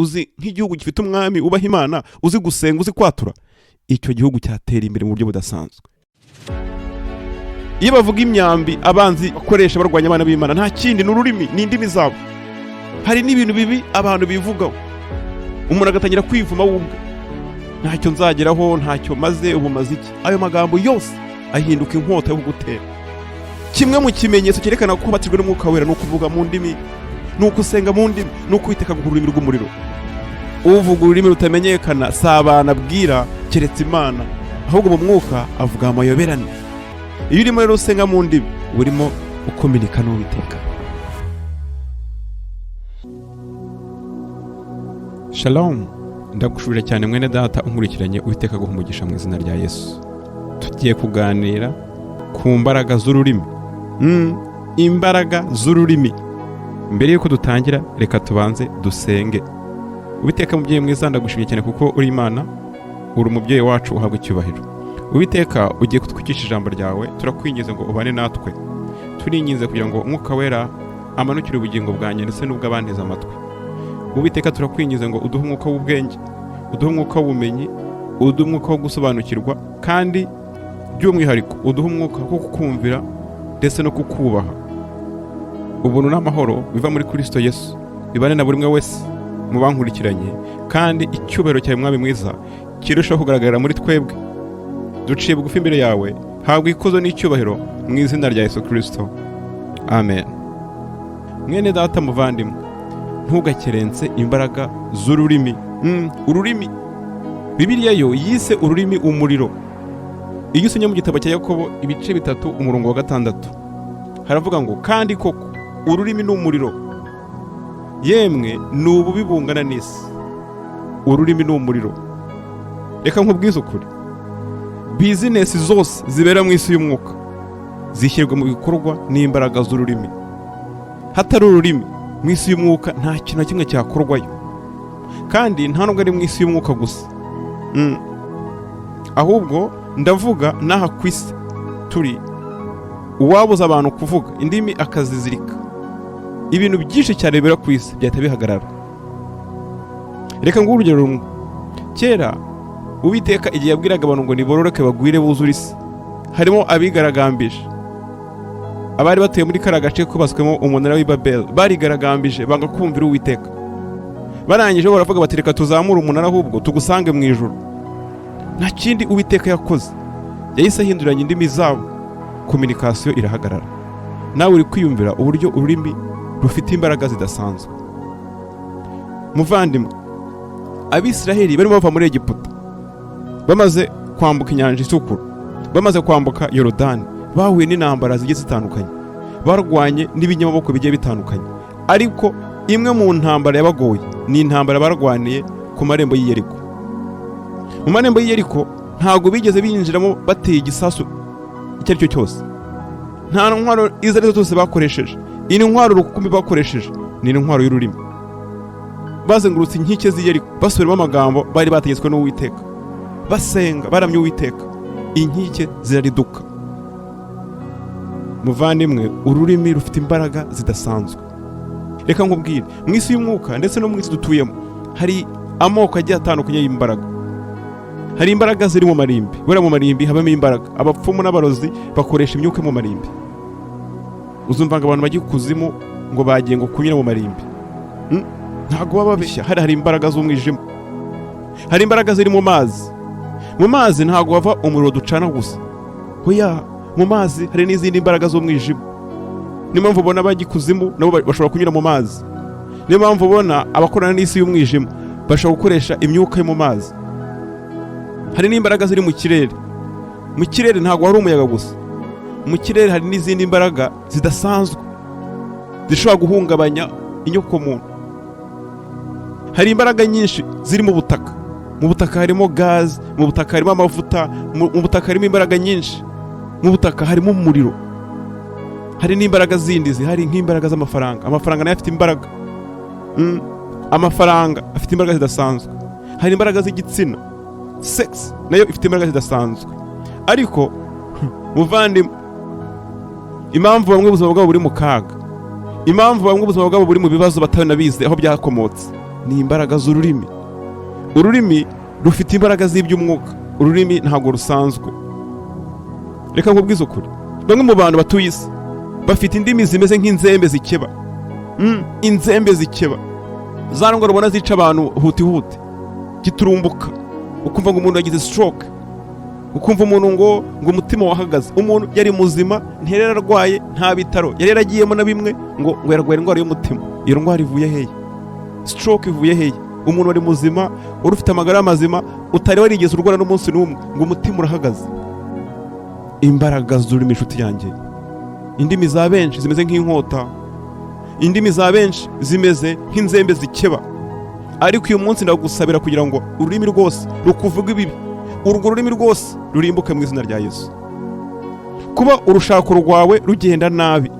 Uzi nk'igihugu gifite umwami ubaha Imana, uzi gusenga, uzi kwatura, icyo gihugu cyatera imbere mu buryo budasanzwe. Iyo bavuga imyambi abanzi bakoresha barwanya abana b'Imana, nta kindi, ni ururimi, ni indimi zabo. Hari n'ibintu bibi abantu bivugaho, umuntu agatangira kwivuma we ubwe: ntacyo nzageraho, ntacyo maze, ubu maze iki? Ayo magambo yose ahinduka inkota yo kugutera. Kimwe mu kimenyetso cyerekana ko wabatijwe n'Umwuka Wera ni ukuvuga mu ndimi, ni ukusenga mu ndimi, ni ukwiteka ku rurimi rw'umuriro. Uvuga ururimi rutamenyekana si abantu abwira keretse Imana, ahubwo mu mwuka avuga amayoberane. Iyo urimo rero usenga mu ndimi, uba urimo ukominika n'Uwiteka. Shalom, ndagushubije cyane mwene data unkurikiranye. Uwiteka aguha umugisha mu izina rya Yesu. Tugiye kuganira ku mbaraga z'ururimi. Imbaraga z'ururimi. Mbere y'uko dutangira, reka tubanze dusenge. Uwiteka mubyeyi mwiza, ndagushimye cyane kuko uri Imana, uri umubyeyi wacu, uhabwa icyubahiro. Uwiteka, ugiye kutwigisha ijambo ryawe, turakwinginze ngo ubane natwe. Turinginze kugira ngo Umwuka Wera amanukire ubugingo bwanjye ndetse n'ubw'abanteze amatwi. Uwiteka, turakwinginze ngo uduhe umwuka w'ubwenge, uduhe umwuka w'ubumenyi, uduhe umwuka wo gusobanukirwa, kandi by'umwihariko uduhe umwuka wo kukumvira ndetse no kukubaha. Ubuntu n'amahoro biva muri Kristo Yesu bibane na buri umwe wese mu bankurikiranye, kandi icyubahiro cyawe, Mwami mwiza, kirushaho kugaragarira muri twebwe. Duciye bugufi imbere yawe, habwa ikuzo n'icyubahiro mu izina rya Yesu Kristo, amen. Mwene data muvandimwe, ntugakerense imbaraga z'ururimi. Ururimi, Bibiliya yo yise ururimi umuriro. Iyo usomye mu gitabo cya Yakobo ibice 3 umurongo wa 6, haravuga ngo: kandi koko ururimi ni umuriro, yemwe ni ububi bungana n'isi. Ururimi ni umuriro. Reka nkubwize ukuri, bizinesi zose zibera mu isi y'umwuka zishyirwa mu bikorwa n'imbaraga z'ururimi. Hatari ururimi mu isi y'umwuka, nta kintu na kimwe cyakorwayo. Kandi nta nubwo ari mu isi y'umwuka gusa, ahubwo ndavuga n'aha ku isi turi. Uwabuza abantu kuvuga indimi akazizirika, ibintu byinshi cyane bibera ku isi byahita bihagarara. Reka nguhe urugero rumwe. Kera Uwiteka igihe yabwiraga abantu ngo nibororoke bagwire buzure isi, harimo abigaragambije. Abari batuye muri kariya gace kubatswemo umunara w'i Babeli barigaragambije, banga kumvira Uwiteka. Barangije baravuga bati: reka tuzamure umunara ahubwo tugusange mu ijuru. Nta kindi Uwiteka yakoze, yahise ahinduranya indimi zabo, communication irahagarara. Nawe uri kwiyumvira uburyo ururimi rufite imbaraga zidasanzwe. Muvandimwe, Abisiraheli barimo bava muri Egiputa, bamaze kwambuka Inyanja Itukura, bamaze kwambuka Yorodani, bahuye n'intambara zigiye zitandukanye, barwanye n'ibinyamaboko bigiye bitandukanye. Ariko imwe mu ntambara yabagoye ni intambara barwaniye ku marembo y'i Yeriko. Mu marembo y'i Yeriko ntabwo bigeze binjiramo bateye igisasu icyo ari cyo cyose, nta ntwaro izo ari zo zose bakoresheje. Intwaro rukumbi bakoresheje ni intwaro y'ururimi. Bazengurutse inkike z'i Yeriko basubiramo amagambo bari bategetswe n'Uwiteka, basenga, baramya Uwiteka, inkike zirariduka. Muvandimwe, ururimi rufite imbaraga zidasanzwe. Reka nkubwire, mu isi y'umwuka ndetse no mu isi dutuyemo hari amoko agiye atandukanye y'imbaraga. Hari imbaraga ziri mu marimbi. Buriya mu marimbi habamo imbaraga. Abapfumu n'abarozi bakoresha imyuka mu marimbi. Uzumva ngo abantu bajya ikuzimu, ngo bagiye ngo kunyura mu marimbi. Ntabwo baba babeshya, hari imbaraga z'umwijima. Hari imbaraga ziri mu mazi. Mu mazi ntabwo hava umuriro ducana gusa, hoya, mu mazi hari n'izindi mbaraga z'umwijima. Niyo mpamvu ubona abajya ikuzimu nabo bashobora kunyura mu mazi. Niyo mpamvu ubona abakorana n'isi y'umwijima bashobora gukoresha imyuka yo mu mazi. Hari n'imbaraga ziri mu kirere. Mu kirere ntabwo hari umuyaga gusa, mu kirere hari n'izindi mbaraga zidasanzwe zishobora guhungabanya inyokomuntu. Hari imbaraga nyinshi ziri mu butaka. Mu butaka harimo gazi, mu butaka harimo amavuta, mu butaka harimo imbaraga nyinshi, mu butaka harimo umuriro. Hari n'imbaraga zindi zihari, nk'imbaraga z'amafaranga. Amafaranga nayo afite imbaraga. Amafaranga afite imbaraga zidasanzwe. Hari imbaraga z'igitsina, sex, nayo ifite imbaraga zidasanzwe. Ariko muvandimwe, impamvu bamwe ubuzima bwabo buri mu kaga, impamvu bamwe ubuzima bwabo buri mu bibazo batanabizi aho byakomotse. Ni imbaraga z'ururimi. Ururimi rufite imbaraga z'iby'umwuka. Ururimi ntabwo rusanzwe. Reka nkubwize ukuri, bamwe mu bantu batuye isi bafite indimi zimeze nk'inzembe zikeba. Inzembe zikeba, za ndwara ubona zica abantu huti huti, giturumbuka, ukumva ngo umuntu yagize stroke, ukumva umuntu ngo umutima wahagaze. Umuntu yari muzima, ntiyari yararwaye, nta bitaro yari yaragiyemo na bimwe, ngo yarwaye indwara y'umutima. Iyo ndwara ivuye hehe? Stroke ivuye hehe? Umuntu wari muzima, wari ufite amagara mazima, utari warigeze urwara n'umunsi n'umwe, ngo umutima urahagaze. Imbaraga z'ururimi, inshuti yanjye. Indimi za benshi zimeze nk'inkota, indimi za benshi zimeze nk'inzembe zikeba. Ariko uyu munsi ndagusabira kugira ngo ururimi rwose rukuvuga ibibi, urwo rurimi rwose rurimbuke mu izina rya Yesu. Kuba urushako rwawe rugenda nabi,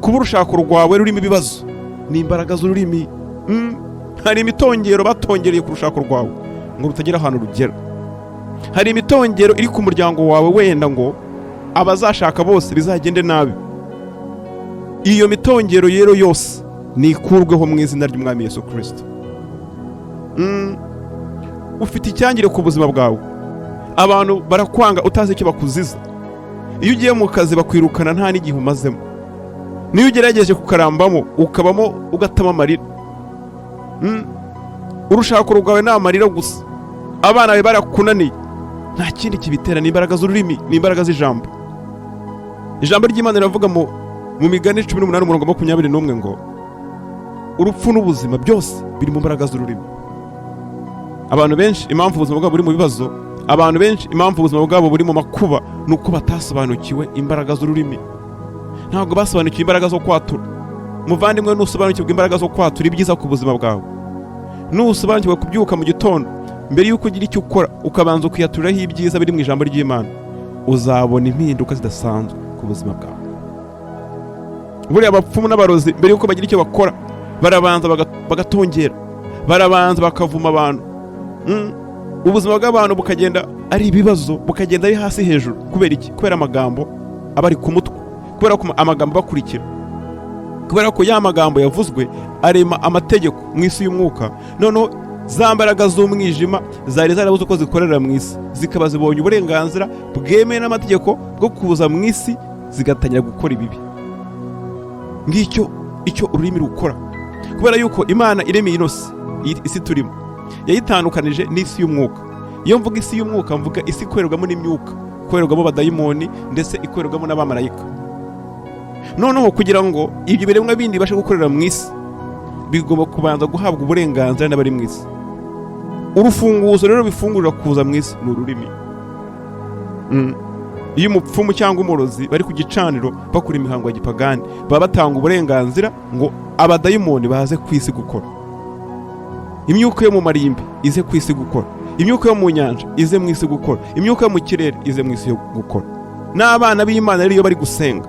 kuba urushako rwawe rurimo ibibazo, ni imbaraga z'ururimi. Hari imitongero batongereye ku rushako rwawe ngo rutagira ahantu rugera. Hari imitongero iri ku muryango wawe, wenda ngo abazashaka bose bizagende nabi. Iyo mitongero rero yose nikurweho mu izina ry'Umwami Yesu Kirisito. Ufite icyangire ku buzima bwawe, abantu barakwanga utazi icyo bakuziza. Iyo ugiye mu kazi bakwirukana nta n'igihe umazemo. Niyo ugerageje kukarambamo, ukabamo ugatama amarira. Urushako rwawe ni amarira gusa, abana bawe barakunaniye. Nta kindi kibitera, ni imbaraga z'ururimi, ni imbaraga z'ijambo. Ijambo ry'Imana riravuga mu Migani 18 umurongo 21 ngo urupfu n'ubuzima byose biri mu mbaraga z'ururimi. Abantu benshi, impamvu ubuzima bwabo buri mu bibazo, abantu benshi impamvu ubuzima bwabo buri mu makuba, ni uko batasobanukiwe imbaraga z'ururimi. Ntabwo basobanukiwe imbaraga zo kwatura. Muvandimwe, nusobanukirwa imbaraga zo kwatura ibyiza ku buzima bwawe, nusobanukirwa kubyuka mu gitondo, mbere y'uko ugira icyo ukora ukabanza ukiyaturiraho ibyiza biri mu ijambo ry'Imana, uzabona impinduka zidasanzwe ku buzima bwawe. Buriya abapfumu n'abarozi, mbere y'uko bagira icyo bakora, barabanza bagatongera, barabanza bakavuma abantu. Ubuzima bw'abantu bukagenda ari ibibazo, bukagenda ari hasi hejuru. Kubera iki? Kubera amagambo aba ari ku mutwe, kubera ko amagambo bakurikira, kubera ko ya magambo yavuzwe arema amategeko mu isi y'umwuka. Noneho za mbaraga z'umwijima zari zarabuze uko zikorera mu isi, zikaba zibonye uburenganzira bwemewe n'amategeko bwo kuza mu isi, zigatangira gukora ibibi. Ngicyo icyo ururimi rukora. Kubera yuko Imana iremeye ino si, iyi isi turimo, yayitandukanije n'isi y'umwuka. Iyo mvuga isi y'umwuka, mvuga isi ikorerwamo n'imyuka, ikorerwamo abadayimoni, ndetse ikorerwamo n'abamarayika. Noneho kugira ngo ibyo biremwa bindi bibashe gukorera mu isi, bigomba kubanza guhabwa uburenganzira n'abari mu isi. Urufunguzo rero bifungurira kuza mu isi ni ururimi. Iyo umupfumu cyangwa umurozi bari ku gicaniro bakora imihango ya gipagani, baba batanga uburenganzira ngo abadayimoni baze ku isi gukora, imyuka yo mu marimbi ize ku isi gukora, imyuka yo mu nyanja ize mu isi gukora, imyuka yo mu kirere ize mu isi yo gukora. N'abana b'Imana rero, iyo bari gusenga,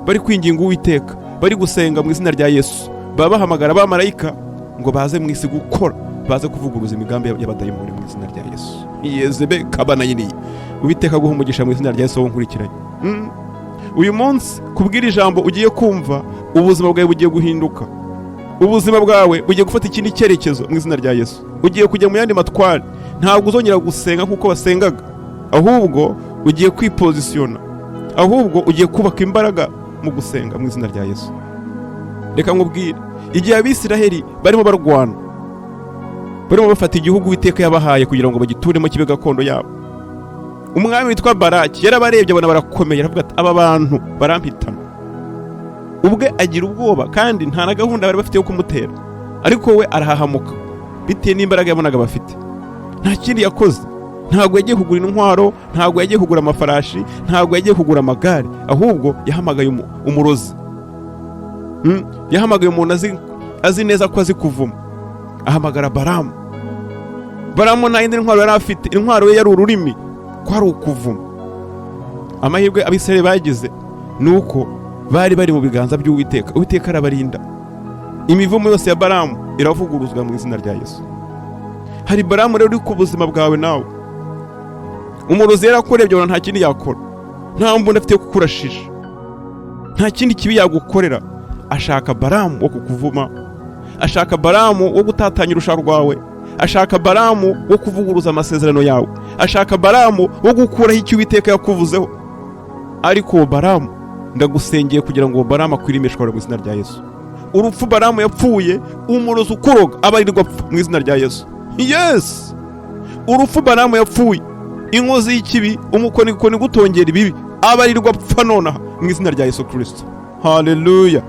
bari kwinginga Uwiteka, bari gusenga mu izina rya Yesu, baba bahamagara abamarayika ngo baze mu isi gukora, baze kuvuguruza imigambi y'abadayimoni mu izina rya Yesu. Yezebe kabanayiniye. Uwiteka aguha umugisha mu izina rya Yesu wowe nkurikiranye. Uyu munsi, kubwira ijambo ugiye kumva, ubuzima bwawe bugiye guhinduka, ubuzima bwawe bugiye gufata ikindi cyerekezo mu izina rya Yesu. Ugiye kujya mu yandi matware. Ntabwo uzongera gusenga nk'uko basengaga, ahubwo ugiye kwipozisiyona, ahubwo ugiye kubaka imbaraga mu gusenga mu izina rya Yesu. Reka nkubwire, igihe Abisiraheli barimo barwana, barimo bafata igihugu Uwiteka yabahaye kugira ngo bagituremo kibe gakondo yabo, umwami witwa Baraki yarabarebye abona barakomeye, aravuga ati: "Aba bantu barampitana." Ubwe agira ubwoba, kandi nta na gahunda bari bafite yo kumutera, ariko we arahahamuka bitewe n'imbaraga yabonaga bafite. Nta kindi yakoze, ntabwo yagiye kugura intwaro, ntabwo yagiye kugura amafarashi, ntabwo yagiye kugura amagare, ahubwo yahamagaye umurozi. Yahamagaye umuntu azi neza ko azi kuvuma, ahamagara Baramu. Baramu nta yindi ntwaro yari afite, intwaro ye yari ururimi, ko ari ukuvuma. Amahirwe Abisirayeli bagize ni uko bari bari mu biganza by'Uwiteka. Uwiteka arabarinda. Imivumo yose ya Baramu iravuguruzwa mu izina rya Yesu. Hari Baramu rero uri ku buzima bwawe nawe. Umurozi yarakurebye abona nta kindi yakora, nta mbunda afite yo kukurashisha, nta kindi kibi yagukorera, ashaka Baramu wo kukuvuma. Ashaka Baramu wo gutatanya urushako rwawe, ashaka Baramu wo kuvuguruza amasezerano yawe, ashaka Baramu wo gukuraho icyo Uwiteka yakuvuzeho. Ariko uwo Baramu ndagusengeye kugira ngo uwo Baramu akwire imishwaro mu izina rya Yesu. Urupfu Baramu yapfuye, umurozi ukuroga aba arirwo apfa mu izina rya Yesu. Yes, urupfu Baramu yapfuye, inkozi y'ikibi, umukonikoni gutongera ibibi, aba arirwo apfa nonaha mu izina rya Yesu Kirisito. Haleluya!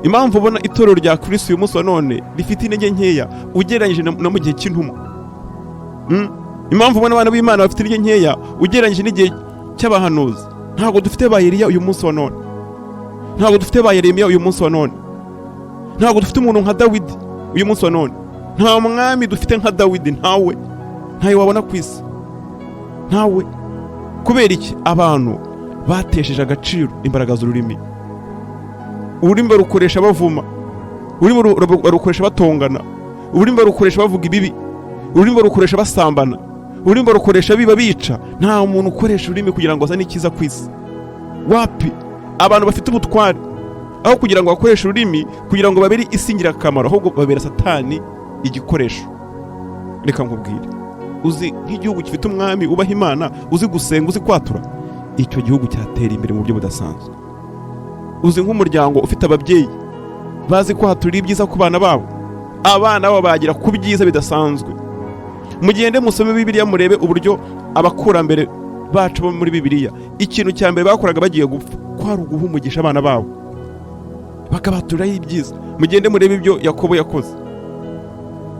Impamvu ubona itorero rya Kirisito uyu munsi wa none rifite intege nkeya ugereranyije na mu gihe cy'intumwa, Impamvu ubona abana b'Imana bafite intege nkeya ugereranyije n'igihe cy'abahanuzi, ntabwo dufite ba Eliya uyu munsi wa none, ntabwo dufite ba Yeremiya uyu munsi wa none, ntabwo dufite umuntu nka Dawidi uyu munsi wa none. Nta mwami dufite nka Dawidi, ntawe, ntawe wabona ku isi, ntawe. Kubera iki? Abantu batesheje agaciro imbaraga z'ururimi. Ururimi barukoresha bavuma, ururimi barukoresha batongana, ururimi barukoresha bavuga ibibi, ururimi barukoresha basambana, ururimi barukoresha biba bica. Nta muntu ukoresha ururimi kugira ngo azane icyiza ku isi, wapi. Abantu bafite ubutware, aho kugira ngo bakoreshe ururimi kugira ngo babere isi ingirakamaro, ahubwo babera Satani igikoresho. Reka nkubwire, uzi nk'igihugu gifite umwami ubaha Imana, uzi gusenga, uzi kwatura, icyo gihugu cyatera imbere mu buryo budasanzwe. Uzi nk'umuryango ufite ababyeyi bazi kwaturira ibyiza ku bana babo, abana babo bagera ku byiza bidasanzwe. Mugende musome Bibiliya, murebe uburyo abakurambere bacu bo muri Bibiliya, ikintu cya mbere bakoraga bagiye gupfa kwari uguha umugisha abana babo, bakabaturiraho ibyiza. Mugende murebe ibyo Yakobo yakoze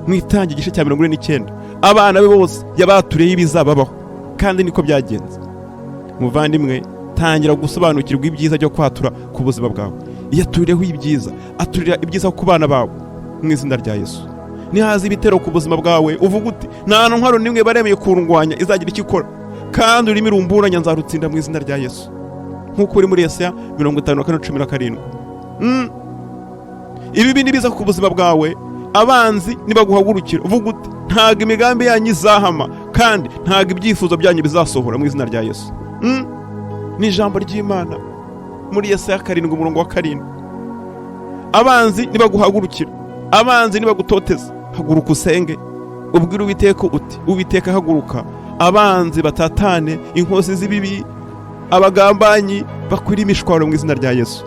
mu Itangira igice cya 49, abana be bose yabaturiyeho ibizababaho, kandi niko byagenze. Muvandimwe, tangira gusobanukirwa ibyiza byo kwatura ku buzima bwawe. Iyo aturiyeho ibyiza, aturira ibyiza ku bana bawe mu izina rya Yesu. Nihaza ibitero ku buzima bwawe, uvuga uti: "Nta ntwaro n'imwe baremeye kundwanya izagira icyo ikora, kandi ururimi rumburanya nzarutsinda mu izina rya Yesu," nk'uko uri muri Yesaya 54:17. Ibibi nibiza ku buzima bwawe, abanzi nibaguhagurukira, uvuga uti: "Ntabwo imigambi yanyu izahama, kandi ntabwo ibyifuzo byanyu bizasohora mu izina rya Yesu." Ni ijambo ry'Imana muri Yesaya 7 umurongo wa 7. Abanzi nibaguhagurukira, abanzi nibagutoteza, haguruka usenge, ubwire Uwiteka uti: "Uwiteka, haguruka, abanzi batatane, inkozi z'ibibi, abagambanyi bakwire imishwaro mu izina rya Yesu."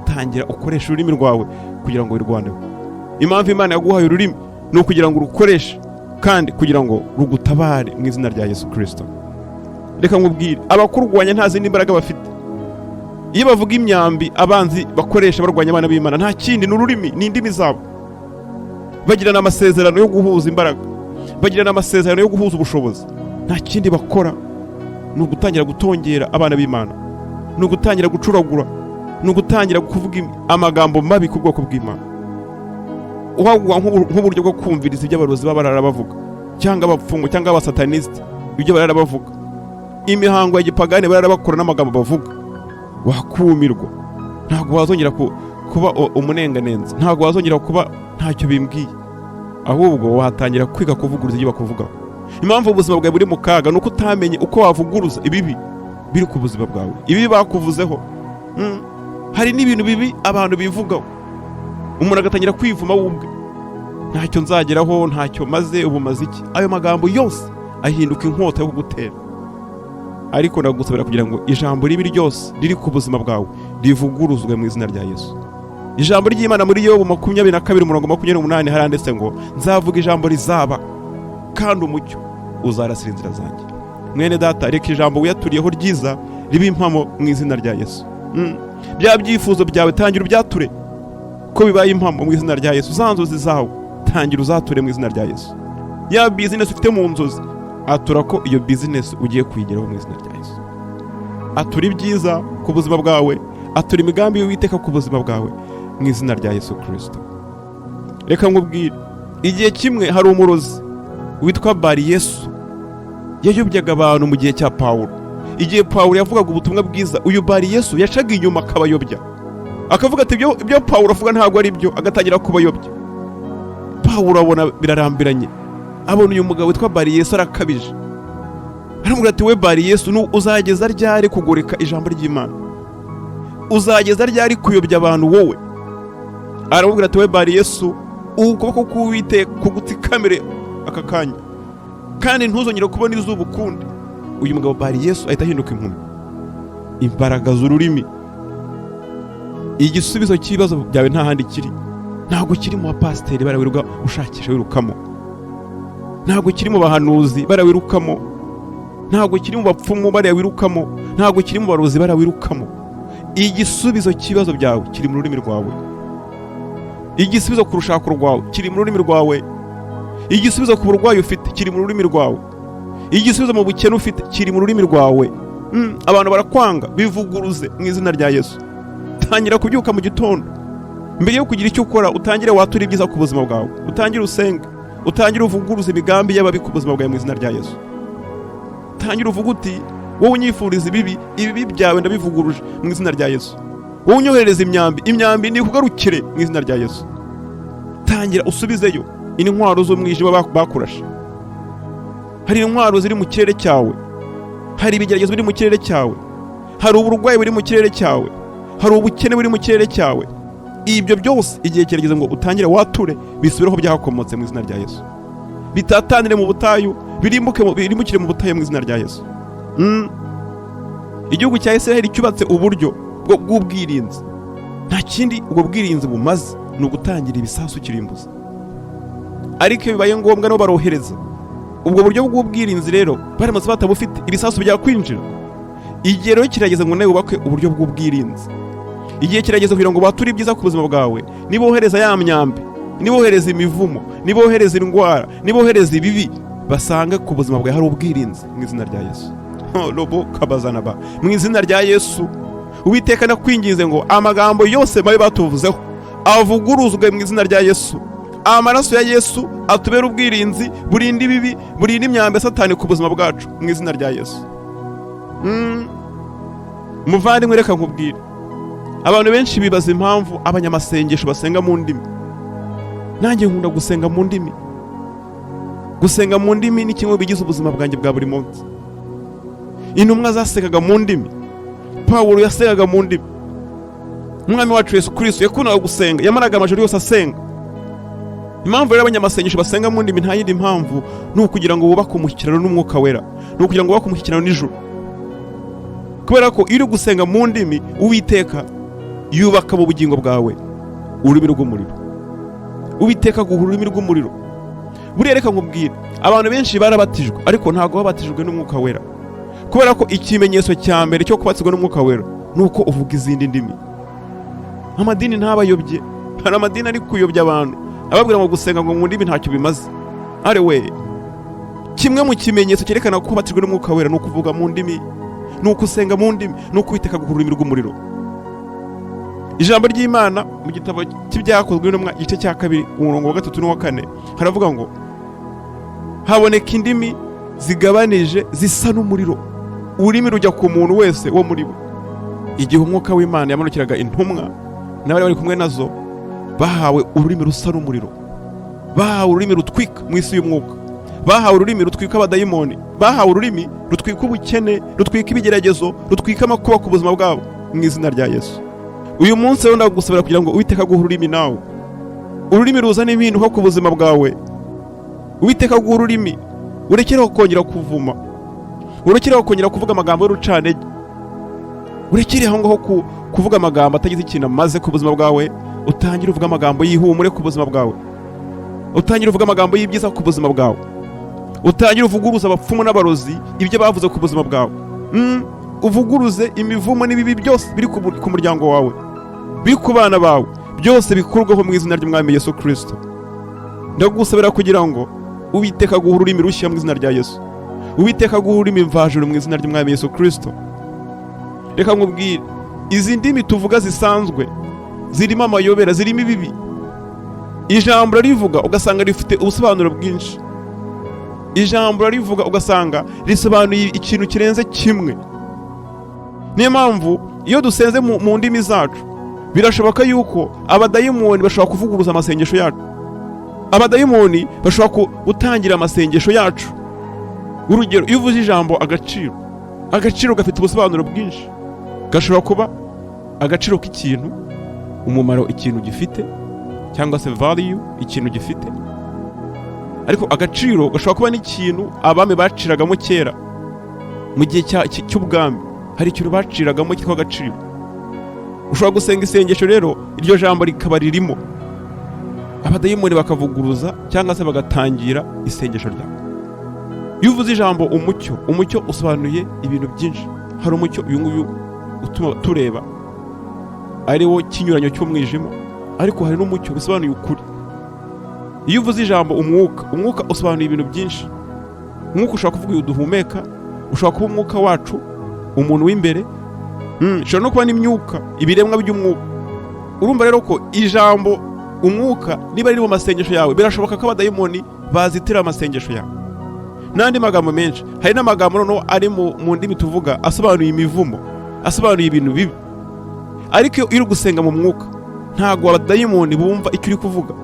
Tangira ukoreshe ururimi rwawe kugira ngo wirwaneho. Impamvu Imana yaguhaye ururimi ni ukugira ngo urukoreshe kandi kugira ngo rugutabare mu izina rya Yesu Kirisito. Reka nkubwire, abakurwanya nta zindi mbaraga bafite. Iyo bavuga imyambi abanzi bakoresha barwanya abana b'Imana, nta kindi, ni ururimi, ni indimi zabo. Bagirana amasezerano yo guhuza imbaraga, bagirana amasezerano yo guhuza ubushobozi. Nta kindi bakora, ni ugutangira gutongera abana b'Imana, ni ugutangira gucuragura, ni ugutangira kuvuga amagambo mabi ku bwoko bw'Imana. Uhaguha nk'uburyo bwo kumviriza ibyo abarozi baba barara bavuga, cyangwa abapfumu, cyangwa abasatanisite, ibyo barara bavuga, imihango ya gipagani barara bakora n'amagambo bavuga, wakumirwa. Ntabwo wazongera kuba umunenganenzi, ntabwo wazongera kuba ntacyo bimbwiye, ahubwo watangira kwiga kuvuguruza ibyo bakuvugaho. Impamvu ubuzima bwawe buri mu kaga ni uko utamenye uko wavuguruza ibibi biri ku buzima bwawe, ibibi bakuvuzeho. Hari n'ibintu bibi abantu bivugaho, umuntu agatangira kwivuma we ubwe: "Ntacyo nzageraho, ntacyo maze, ubu maze iki?" Ayo magambo yose ahinduka inkota yo kugutera. Ariko ndagusabira kugira ngo ijambo ribi ryose riri ku buzima bwawe rivuguruzwe mu izina rya Yesu. Ijambo ry'Imana muri Yobu 22 umurongo 28 haranditse ngo: "Nzavuga ijambo rizaba, kandi umucyo uzarasira inzira zanjye." Mwene data, reka ijambo wiyaturiyeho ryiza ribe impamo mu izina rya Yesu. Bya byifuzo byawe, tangira ubyature ko bibaye impamo mu izina rya Yesu. Za nzozi zawe, tangira uzature mu izina rya Yesu. Ya bizinesi ufite mu nzozi, atura ko iyo bizinesi ugiye kuyigeraho mu izina rya Yesu. Atura ibyiza ku buzima bwawe, atura imigambi y'Uwiteka ku buzima bwawe mu izina rya Yesu Kirisito. Reka nkubwire, igihe kimwe hari umurozi witwa Bari Yesu yayobyaga abantu mu gihe cya Pawulo. Igihe Pawulo yavugaga ubutumwa bwiza, uyu Bari Yesu yacaga inyuma akabayobya, akavuga ati: Ibyo Pawulo avuga ntabwo ari byo," agatangira kubayobya. Pawulo abona birarambiranye, abona uyu mugabo witwa Bari Yesu arakabije, aramubwira ati: "We Bari Yesu, uzageza ryari kugoreka ijambo ry'Imana? Uzageza ryari kuyobya abantu wowe?" Aramubwira ati: "We Bari Yesu, ukuboko k'Uwiteka kugutsikamire aka kanya, kandi ntuzongere kubona izuba ukundi." Uyu mugabo Bari Yesu ahita ahinduka impumyi. Imbaraga z'ururimi. Igisubizo cy'ibibazo byawe nta handi kiri, ntabwo kiri mu bapasiteri barawiruka ushakisha wirukamo, ntabwo kiri mu bahanuzi barawirukamo, ntabwo kiri mu bapfumu barawirukamo, ntabwo kiri mu barozi barawirukamo. Igisubizo cy'ibibazo byawe kiri mu rurimi rwawe. Igisubizo ku rushako rwawe kiri mu rurimi rwawe. Igisubizo ku burwayi ufite kiri mu rurimi rwawe. Igisubizo mu bukene ufite kiri mu rurimi rwawe. Abantu barakwanga, bivuguruze mu izina rya Yesu. Tangira kubyuka mu gitondo, mbere yo kugira icyo ukora utangire wature ibyiza ku buzima bwawe, utangire usenge, utangire uvuguruze imigambi y'ababi ku buzima bwawe mu izina rya Yesu. Tangira uvuge uti: "Wowe unyifuriza ibibi, ibibi byawe ndabivuguruje mu izina rya Yesu. Wowe unyoherereza imyambi, imyambi nikugarukire mu izina rya Yesu." Tangira usubizeyo intwaro z'umwijima bakurashe. Hari intwaro ziri mu kirere cyawe, hari ibigeragezo biri mu kirere cyawe, hari uburwayi buri mu kirere cyawe, hari ubukene buri mu kirere cyawe. Ibyo byose igihe kirageze ngo utangire wature, bisubireho byakomotse mu izina rya Yesu, bitatanire mu butayu, birimbukire mu butayu mu izina rya Yesu. Igihugu cya Israheli cyubatse uburyo bw'ubwirinzi. Nta kindi ubwo bwirinzi bumaze, ni ugutangira ibisasu kirimbuza, ariko iyo bibaye ngombwa nabo barohereza. Ubwo buryo bw'ubwirinzi rero baramutse batabufite, ibisasu byakwinjira. Igihe rero kirageze ngo nawe wubake uburyo bw'ubwirinzi. Igihe kirageze kugira ngo bature ibyiza ku buzima bwawe. Nibohereza ya myambi, nibohereza imivumo, nibohereza indwara, nibohereza ibibi, basange ku buzima bwawe hari ubwirinzi mu izina rya Yesu. Oh, robo kabazanaba, mu izina rya Yesu. Uwiteka, nakwinginze ngo amagambo yose mabi batuvuzeho avuguruzwe mu izina rya Yesu. Amaraso ya Yesu atubere ubwirinzi, burinde ibibi, burinde imyambi ya Satani ku buzima bwacu mu izina rya Yesu. Muvandimwe, reka nkubwire, abantu benshi bibaza impamvu abanyamasengesho basenga mu ndimi. Nanjye nkunda gusenga mu ndimi. Gusenga mu ndimi ni kimwe mu bigize ubuzima bwanjye bwa buri munsi. Intumwa zasengaga mu ndimi, Pawulo yasengaga mu ndimi, Umwami wacu Yesu Kirisito yakundaga gusenga, yamaraga amajoro yose asenga. Impamvu rero abanyamasengesho basenga mu ndimi, nta yindi mpamvu, ni ukugira ngo bubake umushyikirano n'Umwuka Wera, ni ukugira ngo bubake umushyikirano n'ijuru, kubera ko iyo uri gusenga mu ndimi, Uwiteka yubaka mu bugingo bwawe ururimi rw'umuriro. Uwiteka aguha ururimi rw'umuriro. Buriya reka nkubwire, abantu benshi barabatijwe ariko ntabwo babatijwe n'Umwuka Wera, kubera ko ikimenyetso cya mbere cyo kubatizwa n'Umwuka Wera ni uko uvuga izindi ndimi. Amadini ntabayobye. Hari amadini ari kuyobya abantu, ababwira ngo gusenga ngo mu ndimi ntacyo bimaze. Are we, kimwe mu kimenyetso cyerekana ko ubatijwe n'Umwuka Wera ni ukuvuga mu ndimi, ni ugusenga mu ndimi, ni ukwiteka guha ururimi rw'umuriro. Ijambo ry'Imana mu gitabo cy'Ibyakozwe n'Intumwa, igice cya 2, umurongo wa 3 n'uwa 4, haravuga ngo: "Haboneka indimi zigabanije zisa n'umuriro, ururimi rujya ku muntu wese wo muri bo." Igihe Umwuka w'Imana yamanukiraga intumwa n'abari bari kumwe nazo, bahawe ururimi rusa n'umuriro, bahawe ururimi rutwika mu isi y'umwuka, bahawe ururimi rutwika abadayimoni, bahawe ururimi rutwika ubukene, rutwika ibigeragezo, rutwika amakuba ku buzima bwabo mu izina rya Yesu. Uyu munsi rero ndagusabira kugira ngo Uwiteka aguhe ururimi nawe, ururimi ruzana impinduka ku buzima bwawe. Uwiteka aguhe ururimi, urekereho kongera kuvuma, urekereho kongera kuvuga amagambo y'urucantege, urekere aho ngaho kuvuga amagambo atagize ikintu amaze ku buzima bwawe. Utangire uvuga amagambo y'ihumure ku buzima bwawe, utangire uvuga amagambo y'ibyiza ku buzima bwawe, utangire uvuguruze abapfumu n'abarozi ibyo bavuze ku buzima bwawe. Uvuguruze imivumo n'ibibi byose biri ku muryango wawe, biri ku bana bawe, byose bikurweho mu izina ry'Umwami Yesu Kirisito. Ndagusabira kugira ngo Uwiteka aguhe ururimi rushya mu izina rya Yesu. Uwiteka aguhe ururimi mvajuru mu izina ry'Umwami Yesu Kirisito. Reka nkubwire, izi ndimi tuvuga zisanzwe zirimo amayobera, zirimo ibibi. Ijambo rivuga ugasanga rifite ubusobanuro bwinshi, ijambo rivuga ugasanga risobanuye ikintu kirenze kimwe. Niyo mpamvu iyo dusenze mu ndimi zacu, birashoboka yuko abadayimoni bashobora kuvuguruza amasengesho yacu, abadayimoni bashobora gutangira amasengesho yacu. Urugero, iyo uvuze ijambo agaciro, agaciro gafite ubusobanuro bwinshi. Gashobora kuba agaciro k'ikintu, umumaro ikintu gifite. Cyangwa se value, ikintu gifite. Ariko agaciro gashobora kuba n'ikintu abami baciragamo kera mu gihe cy'ubwami. Hari ikintu baciragamo cyitwa agaciro. Ushobora gusenga isengesho rero, iryo jambo rikaba ririmo, abadayimoni bakavuguruza cyangwa se bagatangira isengesho ryawe. Iyo uvuze ijambo umucyo, umucyo usobanuye ibintu byinshi. Hari umucyo uyu nguyu utuma tureba, ari wo kinyuranyo cy'umwijima, ariko hari n'umucyo bisobanuye ukuri. Iyo uvuze ijambo umwuka, umwuka usobanuye ibintu byinshi. Umwuka ushobora kuvuga uyu duhumeka, ushobora kuba umwuka wacu, umuntu w'imbere, ushobora no kuba n'imyuka, ibiremwa by'umwuka. Urumva rero ko ijambo umwuka niba riri mu masengesho yawe, birashoboka ko abadayimoni bazitira amasengesho yawe n'andi magambo menshi. Hari n'amagambo noneho ari mu ndimi tuvuga asobanuye imivumo, asobanuye ibintu bibi. Ariko iyo uri gusenga mu mwuka, ntabwo abadayimoni bumva icyo uri kuvuga.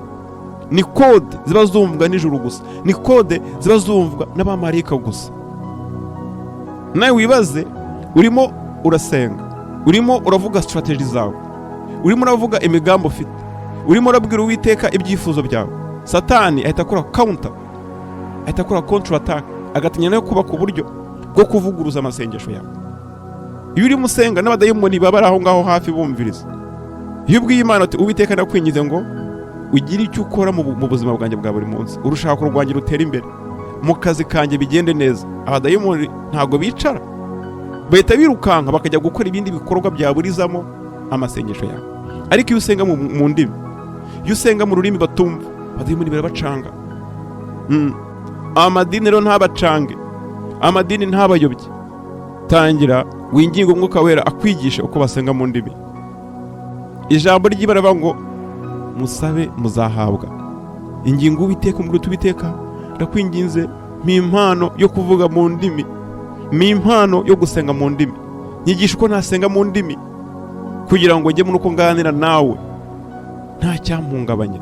Ni code ziba zumvwa nijoro gusa, ni code ziba zumvwa n'abamarayika gusa. Nawe wibaze, urimo urasenga, urimo uravuga strategy zawe, urimo uravuga imigambi ufite, urimo urabwira Uwiteka ibyifuzo byawe, Satani ahita akora counter, ahita akora counter attack, agatinya nayo kubaka uburyo bwo kuvuguruza amasengesho yawe. Iyo urimo usenga, n'abadayimoni baba bari aho ngaho hafi bumviriza. Iyo ubwiye Imana uti: "Uwiteka, ndakwingize ngo ugire icyo ukora mu buzima bwanjye bwa buri munsi, urushaka rwanjye rutera imbere, mu kazi kanjye bigende neza," abadayimoni ntabwo bicara, bahita birukanka bakajya gukora ibindi bikorwa byaburizamo amasengesho yawe. Ariko iyo usenga mu ndimi, iyo usenga mu rurimi batumva, abadayimoni birabacanga. Amadini rero ntabacange, amadini ntabayobye. Tangira winginge Umwuka Wera akwigisha uko basenga mu ndimi. Ijambo ry'Imana rivuga ngo: "Musabe, muzahabwa." Ingingo Uwiteka, umubwire uti: "Uwiteka, ndakwinginze, mpa impano yo kuvuga mu ndimi, mpa impano yo gusenga mu ndimi, nyigisha uko nasenga mu ndimi kugira ngo njye muri uko nganira nawe nta cyampungabanya."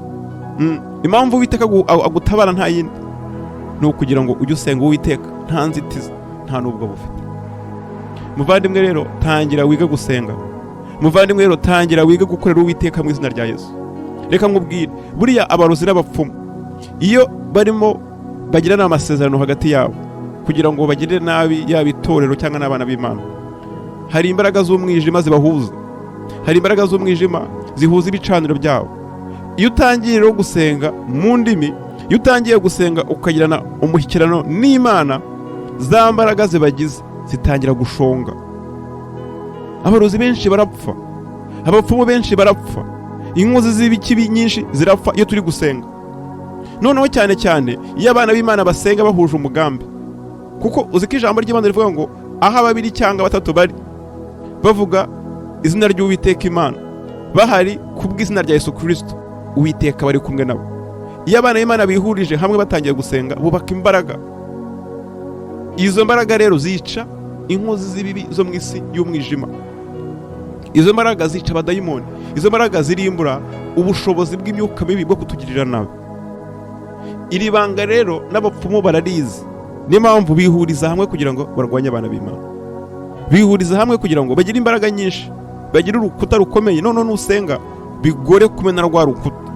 Impamvu Uwiteka agutabara nta yindi, ni ukugira ngo ujye usenga Uwiteka nta nzitizi, nta n'ubwo bufite. Muvandimwe rero, tangira wige gusenga. Muvandimwe rero, tangira wige gukorera Uwiteka mu izina rya Yesu. Reka nkubwire, buriya abarozi n'abapfumu, iyo barimo bagirana amasezerano hagati yabo kugira ngo bagirire nabi yaba itorero cyangwa n'abana b'Imana, hari imbaraga z'umwijima zibahuza, hari imbaraga z'umwijima zihuza ibicaniro byabo. Iyo utangiye rero gusenga mu ndimi, iyo utangiye gusenga ukagirana umushyikirano n'Imana, za mbaraga zibagize zitangira gushonga. Abarozi benshi barapfa, abapfumu benshi barapfa, inkozi z'ibikibi nyinshi zirapfa iyo turi gusenga. Noneho cyane cyane iyo abana b'Imana basenga bahuje umugambi, kuko uzi ko ijambo ry'Imana rivuga ngo aho babiri cyangwa batatu bari bavuga izina ry'Uwiteka Imana, bahari kubw'izina rya Yesu Kirisito, Uwiteka bari kumwe nabo. Iyo abana b'Imana bihurije hamwe batangiye gusenga, bubaka imbaraga. Izo mbaraga rero zica inkozi z'ibibi zo mu isi y'umwijima, izo mbaraga zica abadayimoni, izo mbaraga zirimbura ubushobozi bw'imyuka mibi bwo kutugirira nabi. Iri banga rero n'abapfumu bararizi, niyo mpamvu bihuriza hamwe kugira ngo barwanye abana b'Imana. Bihuriza hamwe kugira ngo bagire imbaraga nyinshi, bagire urukuta rukomeye, noneho nusenga bigore kumena rwa rukuta.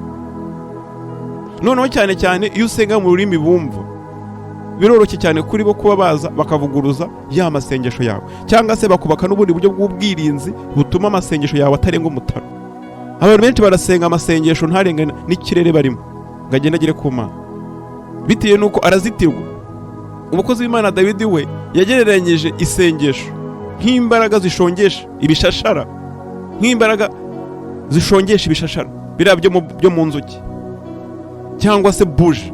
Noneho cyane cyane iyo usenga mu rurimi bumva, biroroshye cyane kuri bo kuba baza bakavuguruza ya masengesho yawe, cyangwa se bakubaka n'ubundi buryo bw'ubwirinzi butuma amasengesho yawe atarenga umutaro. Abantu benshi barasenga, amasengesho ntarenge n'ikirere barimo ngo agende agere ku Mana, bitewe n'uko arazitirwa. Umukozi w'Imana Dawidi we yagereranyije isengesho nk'imbaraga zishongesha ibishashara, nk'imbaraga zishongesha ibishashara biriya byo mu nzuki cyangwa se buji,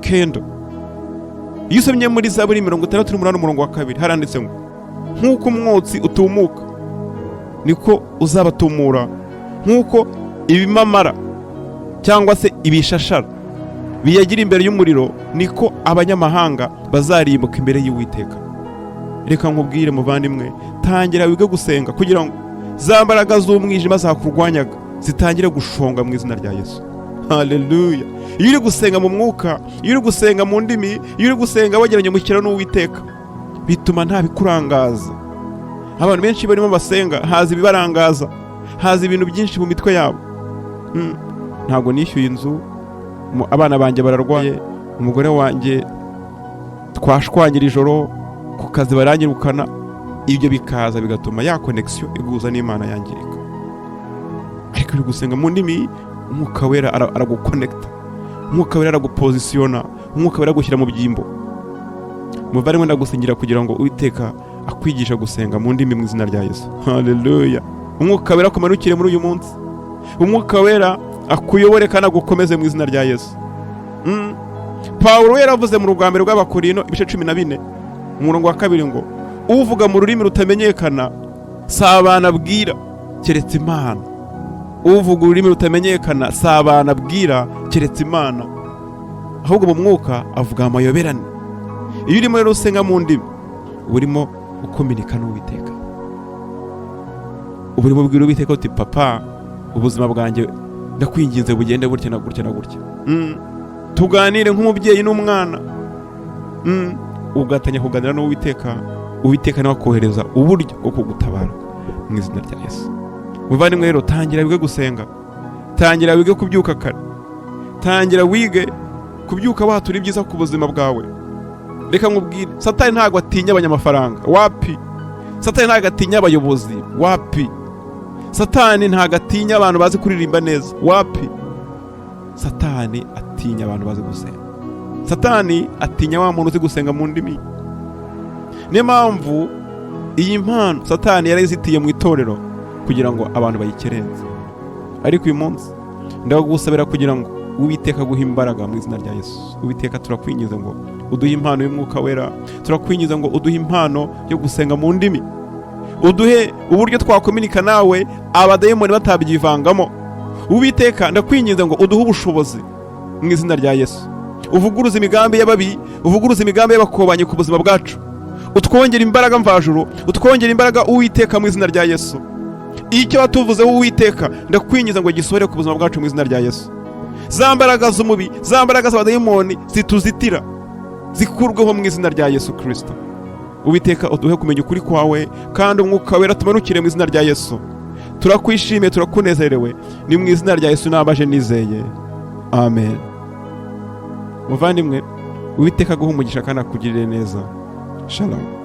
candle. Iyo usomye muri Zaburi 68 umurongo wa 2, haranditse ngo: "Nk'uko umwotsi utumuka, niko uzabatumura, nk'uko ibimamara cyangwa se ibishashara biyagira imbere y'umuriro, niko abanyamahanga bazarimbuka imbere y'Uwiteka." Reka nkubwire muvandimwe, tangira wige gusenga kugira ngo za mbaraga z'umwijima zakurwanyaga zitangire gushonga mu izina rya Yesu. Haleluya! Iyo uri gusenga mu mwuka, iyo uri gusenga mu ndimi, iyo uri gusenga wagiranye umushyikirano n'Uwiteka, bituma nta bikurangaza. Abantu benshi barimo basenga, haza ibibarangaza, haza ibintu byinshi mu mitwe yabo. Ntabwo nishyuye inzu, abana banjye bararwaye, umugore wanjye twashwanyira ijoro, ku kazi baranyirukana. Ibyo bikaza bigatuma ya connection iguhuza n'Imana yangirika. Ariko uri gusenga mu ndimi, Umwuka Wera aragukonekita, Umwuka Wera aragupozisiyona, Umwuka Wera agushyira mu byimbo. Muvandimwe, ndagusengira kugira ngo Uwiteka akwigisha gusenga mu ndimi mu izina rya Yesu. Haleluya! Umwuka Wera akumanukire muri uyu munsi, Umwuka Wera akuyobore kandi agukomeze mu izina rya Yesu. Pawulo yaravuze mu rugambiro rw'Abakorino ibice 14 umurongo wa 2 ngo: uvuga mu rurimi rutamenyekana si abantu abwira keretse Imana. Uvuga ururimi rutamenyekana si abantu abwira keretse Imana, ahubwo mu mwuka avuga amayoberane. Iyo urimo rero usenga mu ndimi, uba urimo ukominika n'Uwiteka, uba urimo ubwira Uwiteka uti: "Papa, ubuzima bwanjye ndakwinginze bugende gutya na gutya na gutya." Tuganire nk'umubyeyi n'umwana. Ugatanya kuganira n'Uwiteka, Uwiteka nawe akohereza uburyo bwo kugutabara mu izina rya Yesu. Muvandimwe rero, tangira wige gusenga, tangira wige kubyuka kare, tangira wige kubyuka watura ibyiza ku buzima bwawe. Reka nkubwire, Satani ntabwo atinya abanyamafaranga, wapi. Satani ntabwo atinya abayobozi, wapi. Satani ntabwo atinya abantu bazi kuririmba neza, wapi. Satani atinya abantu bazi gusenga. Satani atinya wa muntu uzi gusenga mu ndimi. Niyo mpamvu iyi mpano Satani yarayizitiye mu itorero kugira ngo abantu bayikerenze. Ariko uyu munsi ndagusabira kugira ngo Uwiteka aguhe imbaraga mu izina rya Yesu. Uwiteka, turakwingiza ngo uduhe impano y'Umwuka Wera, turakwingiza ngo uduhe impano yo gusenga mu ndimi, uduhe uburyo twakominika nawe abadayimoni batabyivangamo. Uwiteka, ndakwinginze ngo uduhe ubushobozi mu izina rya Yesu, uvuguruze imigambi y'ababi, uvuguruze imigambi y'abakobanyi ku buzima bwacu, utwongere imbaraga mvajuru, utwongere imbaraga, Uwiteka, mu izina rya Yesu. Icyo watuvuzeho, Uwiteka, ndakwingiza ngo gisohore ku buzima bwacu mu izina rya Yesu. Za mbaraga z'umubi, za mbaraga z'abadayimoni zituzitira, zikurweho mu izina rya Yesu Kirisito. Uwiteka, uduhe kumenya ukuri kwawe, kandi Umwuka Wera tumanukire mu izina rya Yesu. Turakwishimiye, turakunezerewe, ni mu izina rya Yesu nambaje nizeye, amen. Muvandimwe, Uwiteka aguhe umugisha kandi akugirire neza. Shalom.